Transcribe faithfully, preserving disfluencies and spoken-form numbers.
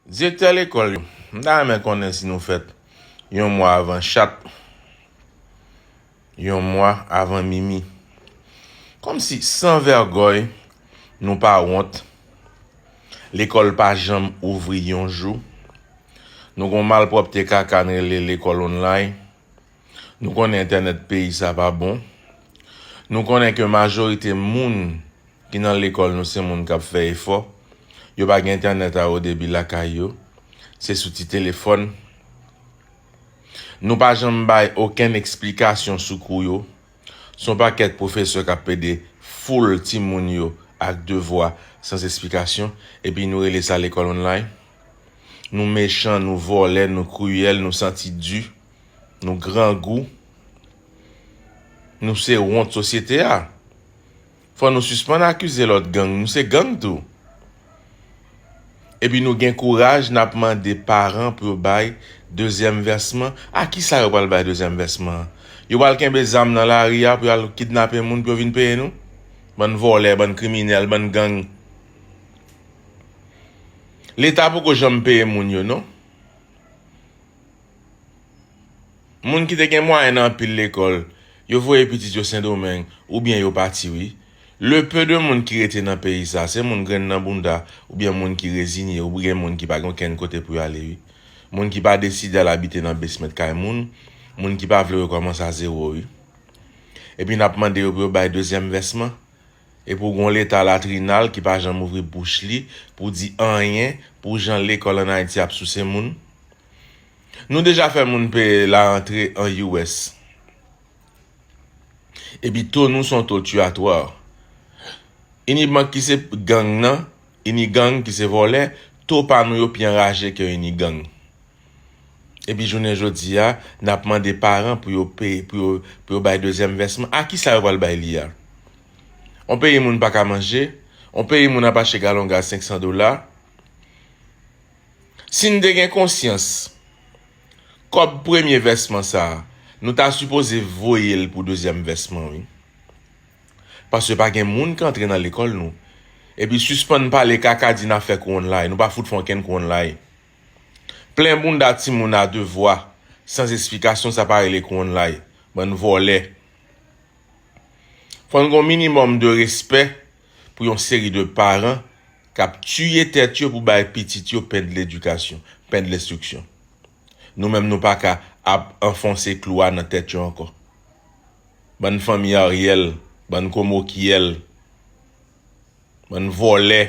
Direktè lekòl yo, m ta renmen konnen si nou fèt yon mwa avan chat, yon mwa avan mimi. Kòmsi san vègòy, nou pa wont. Lekòl pa janm ouvri yon jou. Nou gon malpwòpte kaka n rele lekòl online. Nou konnen entènèt peyi sa pa bon. Nou konnen ke majorite moun ki nan lekòl nou se moun k ap fè efò. Yo pa gen entènèt a wo debi lakay yo. Se sou ti telefòn. Nou pa janm bay okenn eksplikasyon sou kou yo. Se yon pakèt pwofesè k ap pede foul timoun yo ak devwa san eksplikasyon, epi nou rele sa lekòl online. Nou mechan, nou vòlè, nou kriyèl, nou santi di, nou grangou. Nou se wont sosyete a. Fò nou sispann akize lòt gang, nou se gang tou. Epi nou gen kouraj, n ap mande paran pou yo bay dezyèm vèsman. A kisa yo pral bay dezyèm vèsman an? Yo pral kenbe zam nan lari a pou y al kidnape moun pou yo vin peye nou? Bann vòlè, bann kriminèl, bann gang. Leta poko janm peye moun yo, non. Moun ki te gen mwayen nan anpil lekòl, yo voye pitit yo Sendomeng, oubyen yo pati, wi. Le peu de moun ki rete nan peyi sa, se moun grenn nan bounda, oubyen moun ki rezinye, oubyen moun ki pa gen okenn kote pou y ale, wi. Moun ki pa deside al abite nan basement kay moun, moun ki pa vle rekòmanse a zewo, wi. Epi n ap mande yo pou yo bay dezyèm vèsman. Epi w gon leta latrinal ki pa janm ouvri bouch li pou di anyen pou jan lekòl ann Ayiti ap souse moun. Nou deja fè moun peye larantre an U S. Epi to nou se yon to tiratwa. Inibank ki se gang nan, Inigang ki se vòlè, to pa nou yo pi anraje ke Inigang. Epi jounen jodi a, n ap mande paran pou yo peye, pou yo, pou yo bay dezyèm vèsman. A kisa yo pral bay li a? On peyi moun pa ka manje, on peyi moun ap achte galon gaz senk san dola. Si n te gen konsyans, kòb premye vèsman sa a, nou ta sipoze voye l pou dezyèm vèsman, wi. Paske pa gen moun k antre nan lekòl nou. Epi sispann pale kaka di n ap fè kou online. Nou pa fout fè okenn kou online. Plen bounda timoun a devwa, san eksplikasyon, sa pa rele kou online. Bann vòlè. Fò n gon minimòm de respè pou yon seri de paran k ap tiye tèt yo pou bay pitit yo pen de ledikasyon, pen de lenstriksyon. Nou menm nou pa ka ap anfonse klou a nan tèt yo ankò. Bann fanmi Ariel, bann komokiyèl, bann vòlè.